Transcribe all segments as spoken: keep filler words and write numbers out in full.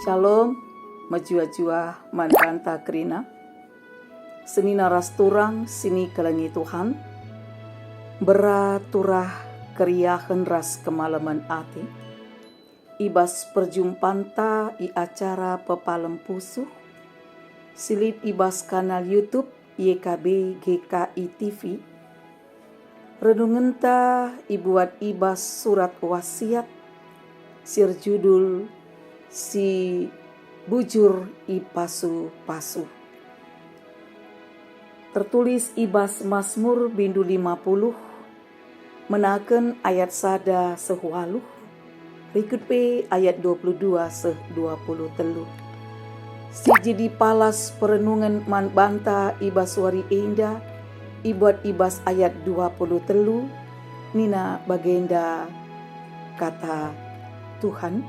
Shalom, mejuah-juah man banta kerina. Senina ras turang si ikelengi Tuhan, mbera turah keriahen ras kemalemen ate i bas perjumpanta i acara Pepalem Pusuh si lit i bas kanal YouTube Y K B G K I T V. Renungenta ibuat i bas surat wasiat si erjudul Si Bujur Ipasu-pasu. Tertulis i bas Masmur bindu lima puluh, menaken ayat sada seh waluh, rikut pe ayat dua puluh dua seh dua puluh telu. Si jadi palas perenungen man banta i bas wari enda ibuat i bas ayat dua puluh telu, nina bagenda kata Tuhan,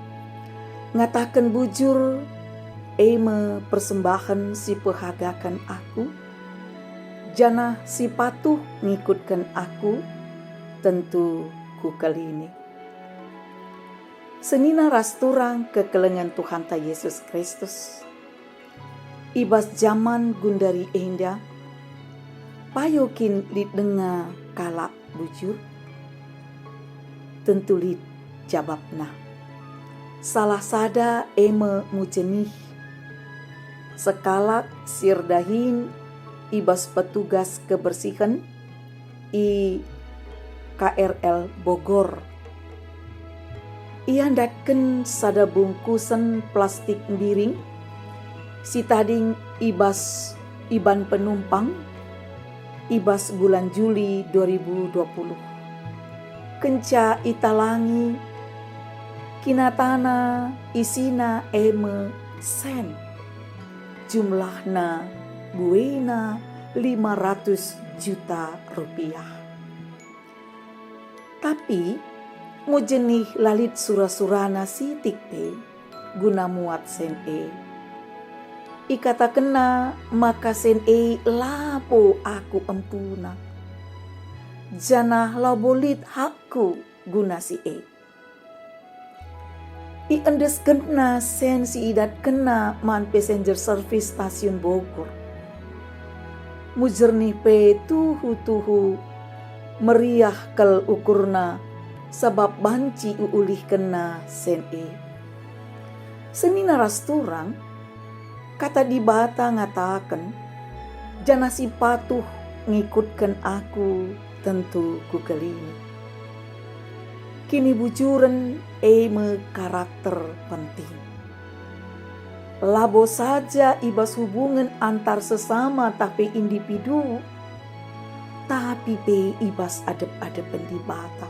"Ngataken bujur, e me persembahen si pehagaken aku, janah si patuh ngikutken aku, tentu kukelini." Senina ras turang kekelengen Tuhanta Yesus Kristus, i bas jaman gundari enda, payo kin lit denga kalak bujur? Tentu lit jabapna. Salah sada e me Mujenih, sekalak si erdahin i bas petugas kebersihen i K R L Bogor. Ia ndatken sada bungkusen plastik mbiring si tading i bas iban penumpang i bas bulan Juli dua ribu dua puluh. Kenca italangi, kinatana isina e me sen. Jumlahna buena lima ratus juta rupiah. Tapi Mujenih la lit sura-surana sitik pe guna muat sen e. Ikatakenna maka sen e labo aku empuna, janah labo lit hakku guna si e. Iendeskenna sen si idatkenna man passenger service stasiun Bogor. Mujenih pe tuhu-tuhu meriah kal ukurna, sabap banci iulihkenna sen e. Senina ras turang, Kata Dibata ngataken, "Janah si patuh ngikutken Aku, tentu Kukelini." Kinibujuren e me karakter penting. Labo saja i bas hubungen antar sesama tah pe individu, tapi pe i bas adep-adepen Dibata.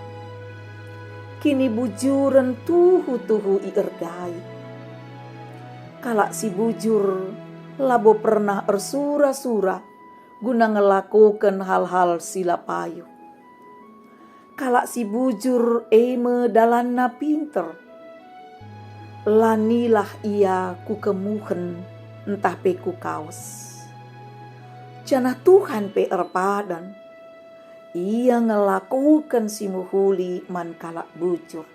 Kinibujuren tuhu-tuhu iergai. Kalak si bujur labo pernah ersura-sura guna ngelakoken hal-hal si la payo. Kalak si bujur e me dalanna pinter. La nilah ia ku kemuhen ntah pe ku kawes. Janah Tuhan pe erpadan. Ia ngelakoken si mehuli man kalak bujur,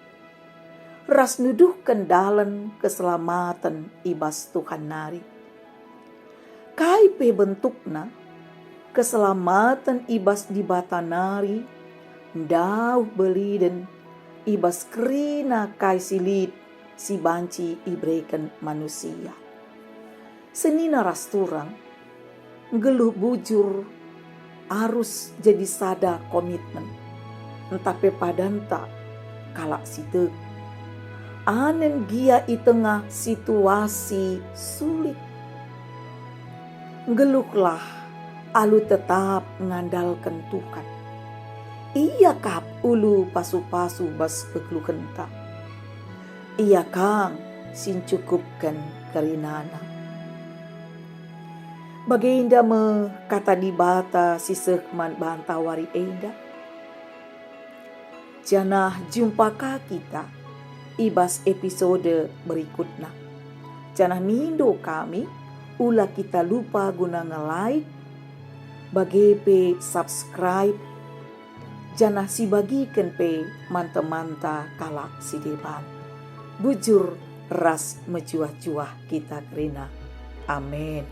ras nuduhken dalen keselamaten i bas Tuhan nari. Kai pe bentukna, keselamaten i bas Dibata nari ndauh beliden i bas kerina kai si lit si banci ibereken manusia. Senina ras turang, nggeluh bujur arus jadi sada komitmen, ntah pe padanta kalak si tek. Anen gia i tengah situasi sulit. Nggeluhlah alu tetap ngandalken Tuhan. Ia kap ulu pasu-pasu bas kegeluhenta. Ia kang si ncukupken kerinana. Bagenda me kata Dibata si seh man banta wari enda. Janah jumpa ka kita i bas episode berikutna. Janah mindo kami, ula kita lupa guna nge-like, bage pe subscribe, janah sibagiken pe man temanta kalak si deban. Bujur ras mejuah-juah kita kerina. Amin.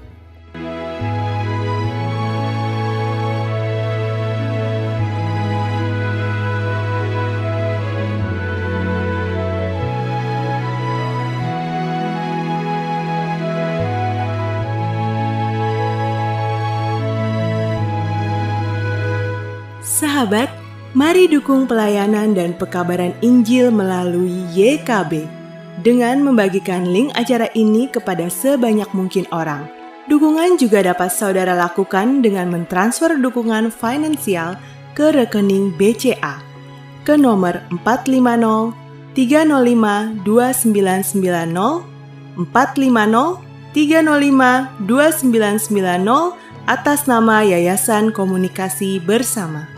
Sahabat, mari dukung pelayanan dan pekabaran Injil melalui Y K B dengan membagikan link acara ini kepada sebanyak mungkin orang. Dukungan juga dapat saudara lakukan dengan mentransfer dukungan finansial ke rekening B C A ke nomor empat lima nol tiga nol lima dua sembilan sembilan nol, empat lima nol tiga nol lima dua sembilan sembilan nol, atas nama Yayasan Komunikasi Bersama.